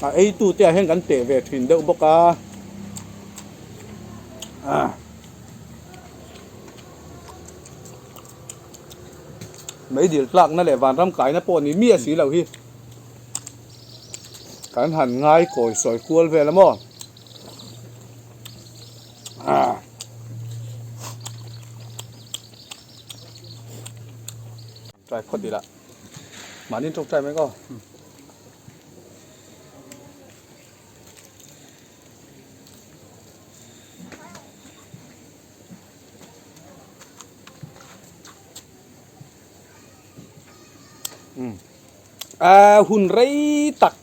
A eitu te ah hian kan teh ve thin deuh bawk a. Meidil tlakna leh vanram kaina pawh ni miah si lo hi kan han ngai kawi sawi kual vel a maw. Try phawt ila mahni tawk try mai ko. Hun rei tak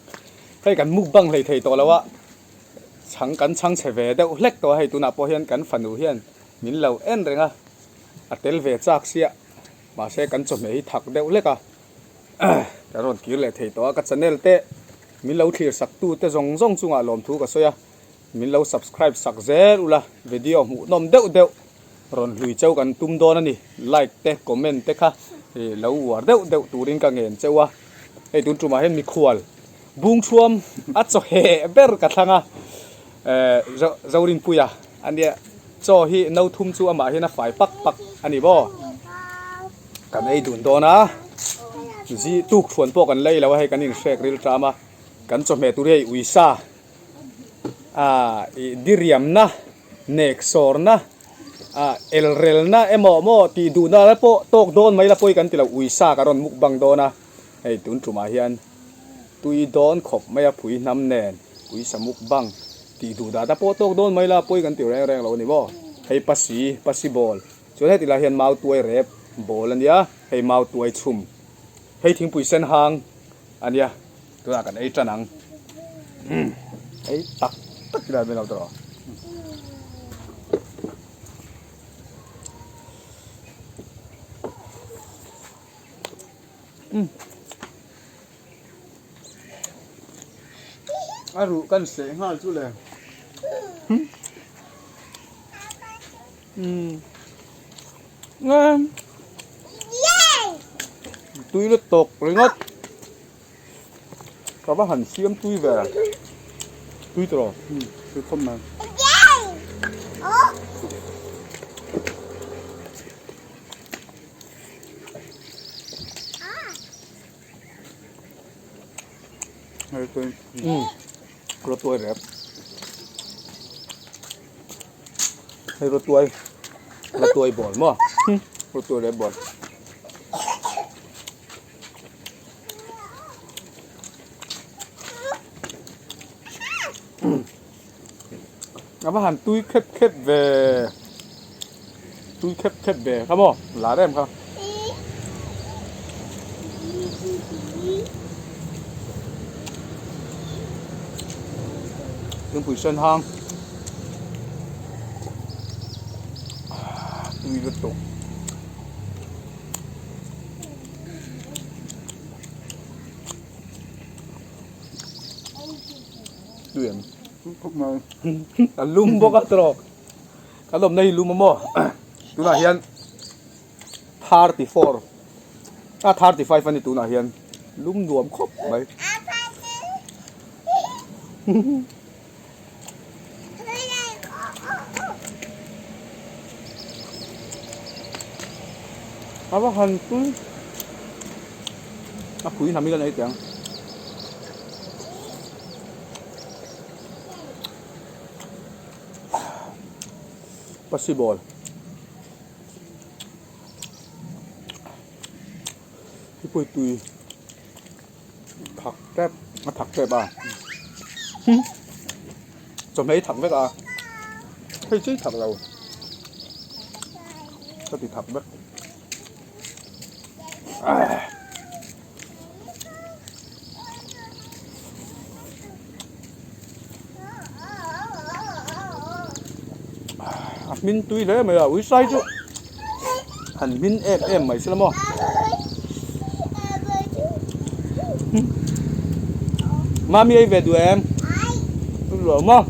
hei kan mukbang hlei thei tawh lo a chhang kan chhang chhe ve deuh hlek tawh a hei tunah pawh hian kan fanu hian min lo en reng a a tel ve chak sia mahse kan chawhmeh hi thak deuh hlek a ka rawn kir leh thei tawh a ka channel te min lo thlir sak tu te zawng zawng chungah lawmthu ka sawi a. Min lo subscribe sak zel ula, video hmuhnawm deuh deuh rawn hlui cheu kan tum dawn a ni. Like te comment te kha lo uar deuh deuh turin ka ngen cheu a. Hei tun tumah hian mikhual bungthuam a chaw heh ber ka thlang a, Zorinpuia a nia. Chaw hi no thum chu amah hian a fai pak pak a ni maw? Kan ei dun dawn a, zi tuk thuan pawh kan lei lo a, hei kan inhrek ril ṭam a, kan chawhmeh tur hi hei uisa. Ah ih diriamna, neksawrna, ah elrelna emaw maw tih duhna la pawh tawk dawn mai la pawi kan ti lo, uisa ka rawn mukbang dawn a, hei tun tumah hian tui dawn khawp mai a phui hnam nen uisa mukbang tih duh dahna pawh tawk dawn mai la pawi kan ti reng reng lo a ni maw, hei pasi, pasi bawl chuan heti lai hian mau tuai rep bawl a nia, hei mau tuai chhum, hei thingpui sen hang a nia. Tunah kan ei tan ang. Ei tak tak ila min lo tawh. A ruh kan seh nghal chu le. Tui lutuk ringawt. Ka va han siam tui ve. Tui tawh. Tui khawp mai. Hei tui. Rawtuai rep. Hei rawtuai. Rawtuai bawl maw? Rawtuai rep bawl. A va han tui khep khep ve tui khep khep ve kha maw lar em kha. Thingpui sen hang tui lutuk. Tui em? A lum bawk a tawh. Kan awmna hi lum a maw? Tunah hian 34 a 35 a ni tunah hian lum nuam khawp mai. A va han tui a phui hnam hi ka nei teh ang. Possible hi pawh hi tui. Thak tep a thak tep a chawhmeh hi thak vek a hei chiah hi thak lo ka ti thak vek a hmin tui hle mai a uisai chu han hmin em em mai se la maw. Mami ei ve duh em? Lo maw?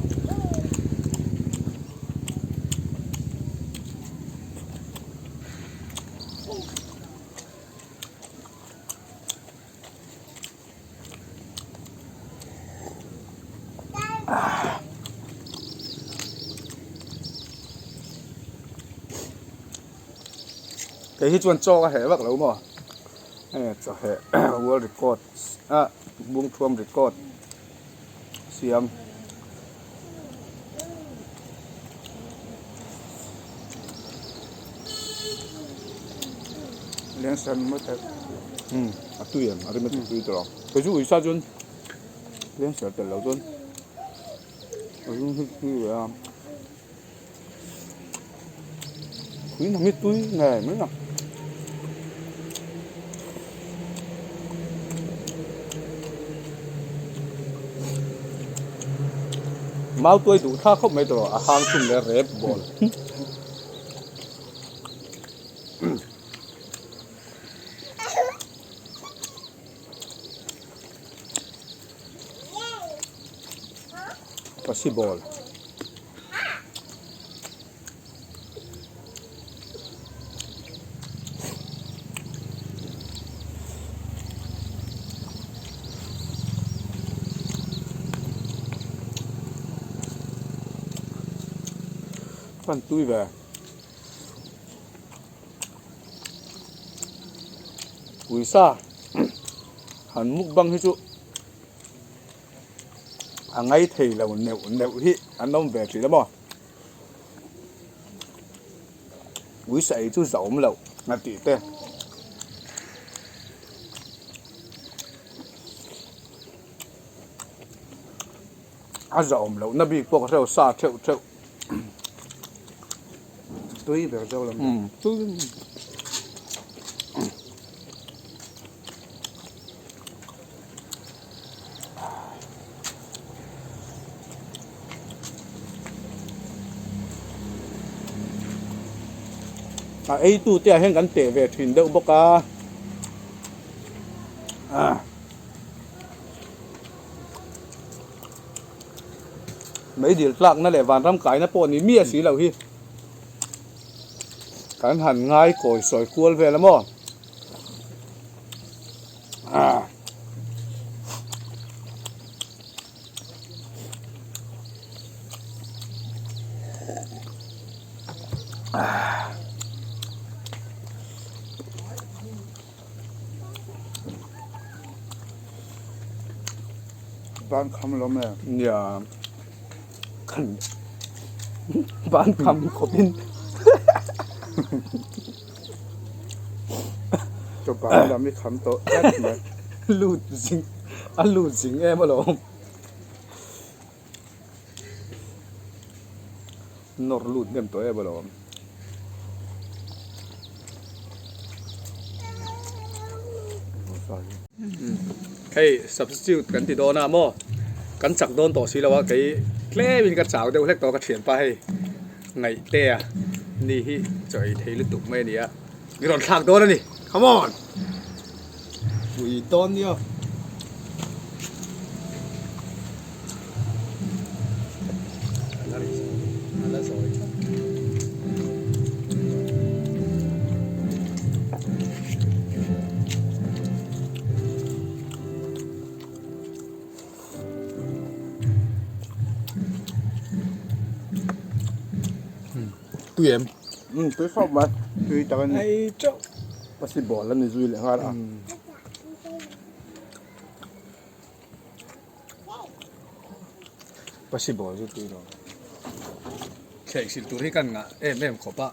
Kei hi chuan chaw ka heh vak lo maw? Hei chaw heh world record ah bungthuam record siam. Lengsen maw theih. Umm a tui em a rim a ti tui tawh ang. Kei chu uisa chuan lengser tel lo chuan a rim hi tui ve a. Tui na hi tui ngei mai a. Mau tuai duh thla khawp mai tawh a hang thum leh rep bawl. Pasi ball. Pan tui ve. Uisa han mukbang hi chu a ngai thei lo neuh neuh hi an awm ve thin a maw uisa ei chu za awm loh a tih te. A za awm loh na bik pawh ka hrelo sa theuh theuh. Tui ber zo lam umm tui a ei tu te ah hian kan teh ve thin deuh bawk a ah. Meidil tlakna leh vanram kaina pawh ni miah si lo hi kan han ngai kawi sawi kual vel a maw. Ban kham lo mai Nia kan ban kham khawpin Chaw ban lam i kham tawh tlat mai. Lut zing a lut zing em alawm. Nawr lut hnem tawh em alawm. Hei substitute kan ti dawn a maw kan chak dawn tawh si lo a kei tlem in ka chau deuh hlek tawh ka thianpa hei ngaih te a ni hi chaw ei thei lutuk mai a ni a mi rawn thlak dawn a ni come on pui dawn nia. Tui em? Tui khawp mai, tui tak a ni. Ei teuh. Pasi ball a ni zui leh nghal a. Pasi ball chu tui lo. Thleh sil tur hi kan ngah em em khawp a.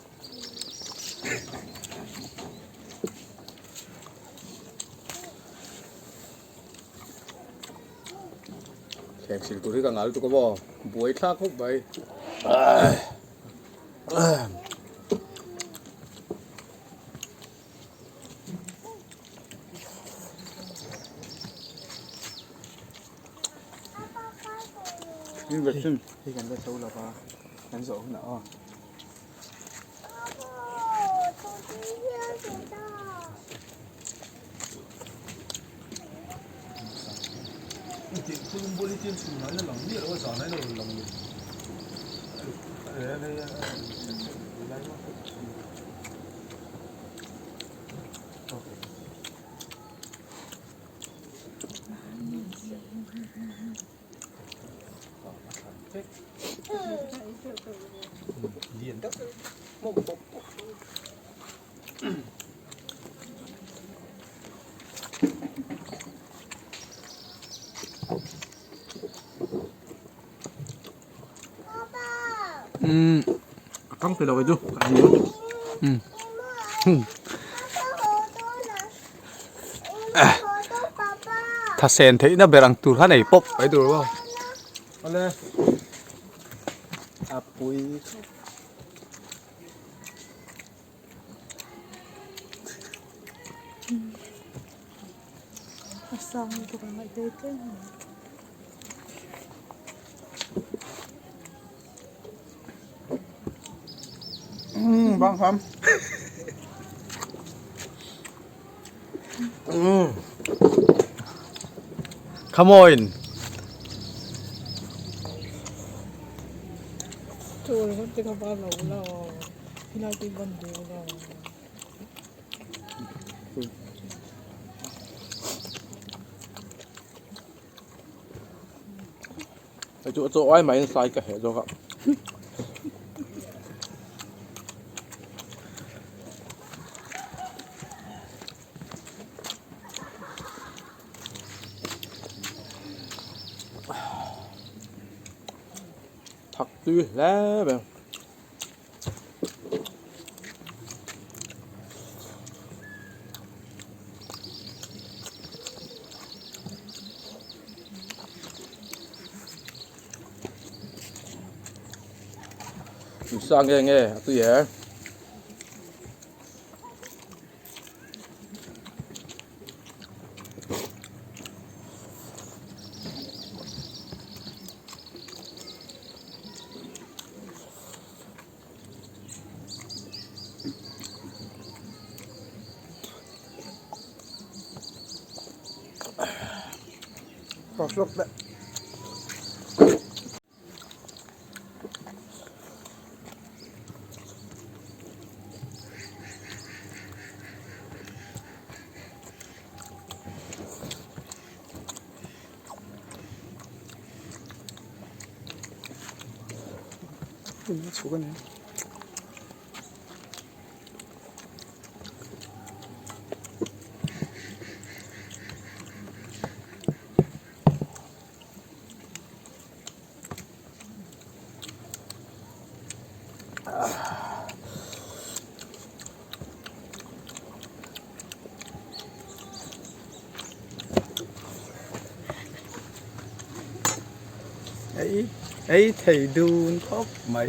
Thleng sil tur hi ka ngah lutuk a maw buai thlak khawp mai. Hei kan la zo lo va, kan zawh hunah aw. A kang pe lo kei chu ka ei lutuk. Thasen theihna ber ang tur kha nei pawp mai tur maw. Awle. A pui. A sang lutuk a ngaih daih tlem mai. Umm bang ham. Umm. Come on. Chaw ringawt te kha va lo la aw. Helai te hi ban ve ula aw. Hei chu a chaw ai maiin sai ka heh zawk a. Thak tui hle mai. Sa nge nge a tui e. Ei ei thei dun khawp mai.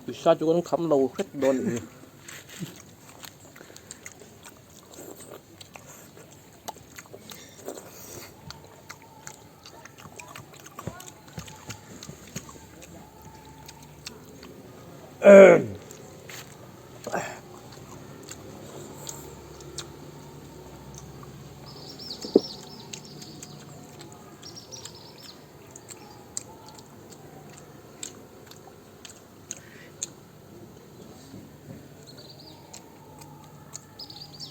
Uisa chu kan kham lo hret dawn a ni.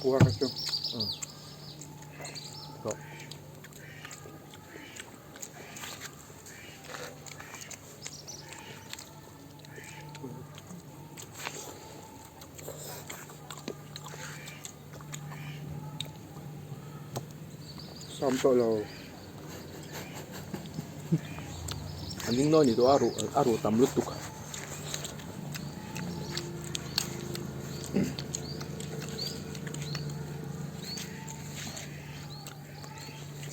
Kuha ka chu. Sam tawh lo. A ning nawi ni tawh a ruh a ruh tam lutuk.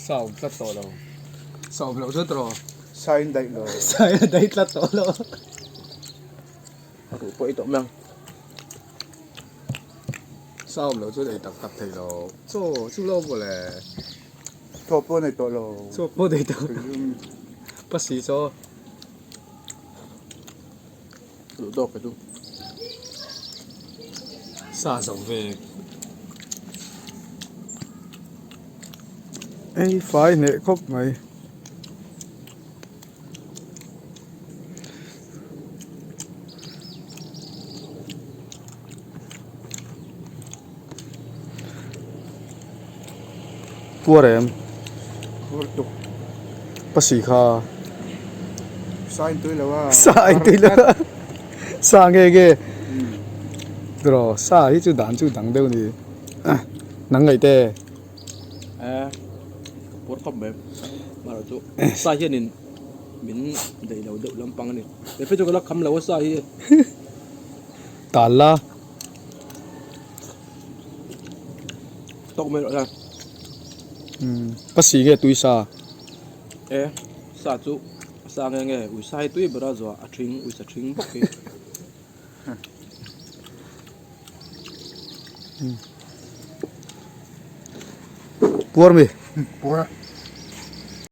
Sa awm tlat tawh lo. Sa awm loh zet rawh. Sa in daih lo. Sa in a daih tlat tawh lo. A ruh pawh i tawh mai ang. Sa awm loh chuan ei tak tak thei lo. Chaw chu lo maw le. Chaw pawh nei tawh lo. Chaw pawh nei tawh lo. Pasi chaw. Duh tawk ke chu. Sa zo ve. Ei fai hneh khawp mai. Puar em? Puar tuk. Pasi kha. Sa in tui lo a. Sa in tui lo a. Sa nge nge. Tiraw sa hi chu dan chu dang deuh ni. Nang ngaih te. Eh ka puar khawp mai. Mahrawh chu sa hianin min daih lo deuh lampang a ni. He phei chu ka la kham lo a sa hi. Tal la. Tawk mai rawh la. Umm pasi nge tui sa? E sa chu sa nge nge ui sa hi tui ber a zuah a thing ui sa thing bawk hi. Puar mi? Puar.